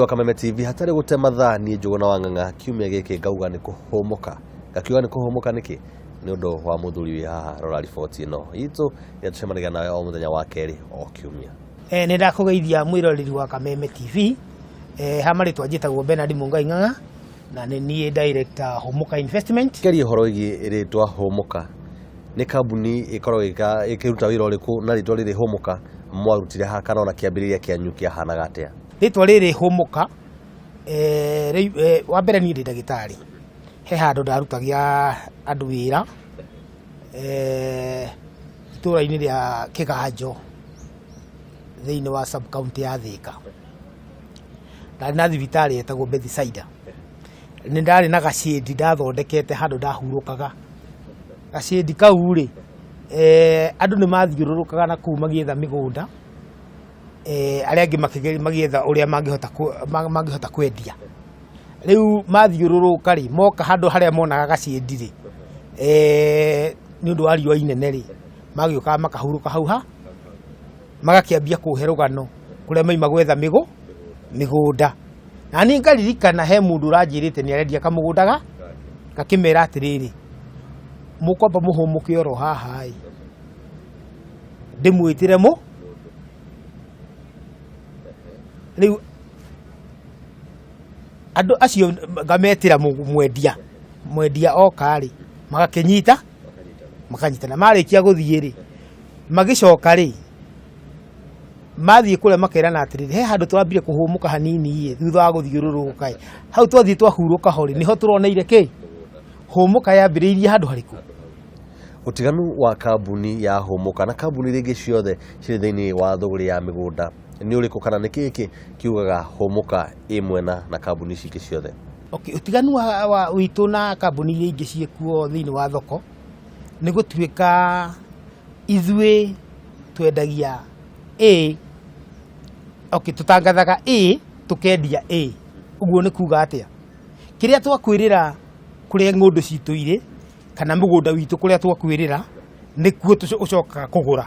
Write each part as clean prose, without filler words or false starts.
Wa Kameme TV hatarĩ gũte mathaa, niĩ Njũgũna wa Ng'ang'a kiumia gĩkĩ ngauga nĩ kũhũmũka. Ngakiuga nĩ kũhũmũka nĩkĩ? Nĩ ũndũ wa mũthuri wĩ haha. Rora riboti ĩno itũ ĩrĩa tũcemanagia nawe o mũthenya wa kerĩ o kiumia. Nĩ ndakũgeithia mwĩroreri wa Kameme TV. Ha marĩtwa njĩtagwo Bernard Mungai Ng'ang'a na nĩ niĩ director Hũmũka Investment. Kĩaria ũhoro wĩgiĩ rĩtwa Hũmũka, nĩ kambuni ĩkoragwo ĩkĩruta wĩra ũrĩkũ, na rĩtwa rĩrĩ Hũmũka mwarutire ha, kana ona kĩambĩrĩria kĩanyu kĩahanaga atĩa? Rĩtwa rĩrĩ Hũmũka, wa mbere niĩ ndĩ ndagĩtarĩ, he handũ ndarutagia andũ wĩra itũra-inĩ rĩa Kĩganjo thĩinĩ wa sub county ya Thĩka. Ndarĩ na thibitarĩ yetagwo Bethsaida. Nĩ ndarĩ na gacĩndi ndathondekete handũ ndahurũkaga. Gacĩndi kau rĩ, andũ nĩ mathiũrũrũkaga na kũu magĩetha mĩgũnda, arĩa angĩ magĩetha ũrĩa mangĩhota kwendia. Rĩu mathiũrũrũka rĩ, moka handũ harĩa monaga gacĩndi rĩ, nĩ ũndũ wa riũa inene rĩ, magĩũkaga makahurũka hau ha, magakĩambia kũhe rũgano kũrĩa maima gwetha mĩgũnda. Na niĩ ngaririkana he mũndũ ũranjĩrĩte nĩ arendia kamũgũnda ga, ngakĩmera atĩrĩrĩ, mũkwamba mũhũmũke oro haha ĩ, ndĩmwĩtĩre mũ rĩu andũ acio ngametĩra mwendia, mwendia oka rĩ, magakĩnyita, makanyitana. Marĩkia gũthiĩ rĩ, magĩcoka rĩ, mathiĩ kũrĩa makerana atĩrĩrĩ, he handũ twambire kũhũmũka hanini ĩ, thutha wa gũthiũrũrũka ĩ, hau twathiĩ twahurũka ho rĩ, nĩho tũroneire kĩ? Hũmũka yambĩrĩirie handũ harĩkũ? Ũtiganu wa kambuni ya Hũmũka na kambuni iria ingĩ ciothe cirĩ thĩinĩ wa thũgũrĩ ya mĩgũnda nĩ ũrĩkũ, kana nĩ kĩĩ kĩ kiugaga Hũmũka ĩ mwena na kambuni ici ingĩ ciothe? Okay, ũtiganu wa witũ na kambuni iria ingĩ ciĩkuo thĩinĩ wa thoko nĩ gũtuĩka ithuĩ twendagia A, okay, tũtangathaga A tũkendia A. Ũguo nĩ kuga atĩa? Kĩrĩa twakwĩrĩra kũrĩa ng'ũndũ citũ irĩ kana mũgũnda witũ kũrĩa twakwĩrĩra nĩkuo ũcokaga kũgũra.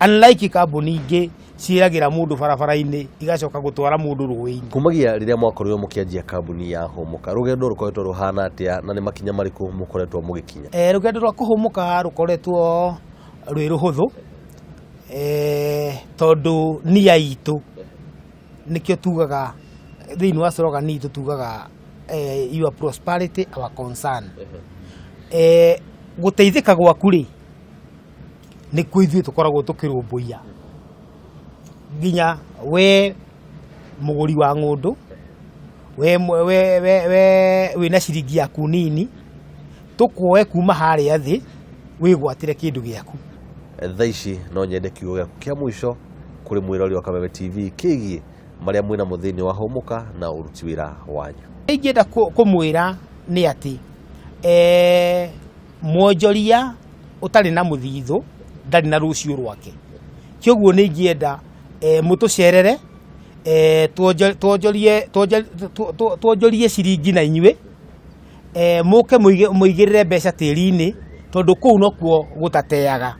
Unlike kambuni ingĩ ciĩragĩra mũndũ barabara-inĩ igacoka gũtwara mũndũ rũĩ-inĩ. Kumagia rĩrĩa mwakorirwo mũkĩanjia kambuni ya Hũmũka, rũgendo rũkoretwo rũhana atĩa na nĩ makinya marĩkũ mũkoretwo mũgĩkinya? Rũgendo rwa kũhũmũka rũkoretwo rwĩ rũhũthũ, tondũ nia itũ nĩkĩo tugaga thĩinĩ wa slogan itũ tugaga your prosperity our concern. Gũteithĩka gwaku rĩ, nĩkuo ithuĩ tũkoragwo tũkĩrũmbũiya, nginya we mũgũri wa ng'ũndũ, we wĩna ciringi yaku nini, tũkuoe kuma harĩa thĩ wĩgwatĩre kĩndũ gĩaku. Thaa ici no nyende kiugo gĩaku kĩa mũico kũrĩ mwĩrori wa Kameme TV kĩgiĩ marĩa mwĩnamo thĩinĩ wa Hũmũka na ũruti wĩra wanyu. Ingĩenda kũmwĩra nĩ atĩ mwonjoria ũtarĩ na mũthithũ ndarĩ na rũciũ rwake. Kĩoguo nĩ ingĩenda mũtũcerere, tuonjorie ciringi na inyuĩ, mũke mũigĩrĩre mbeca tĩri-inĩ, tondũ kũu nokuo gũtateaga.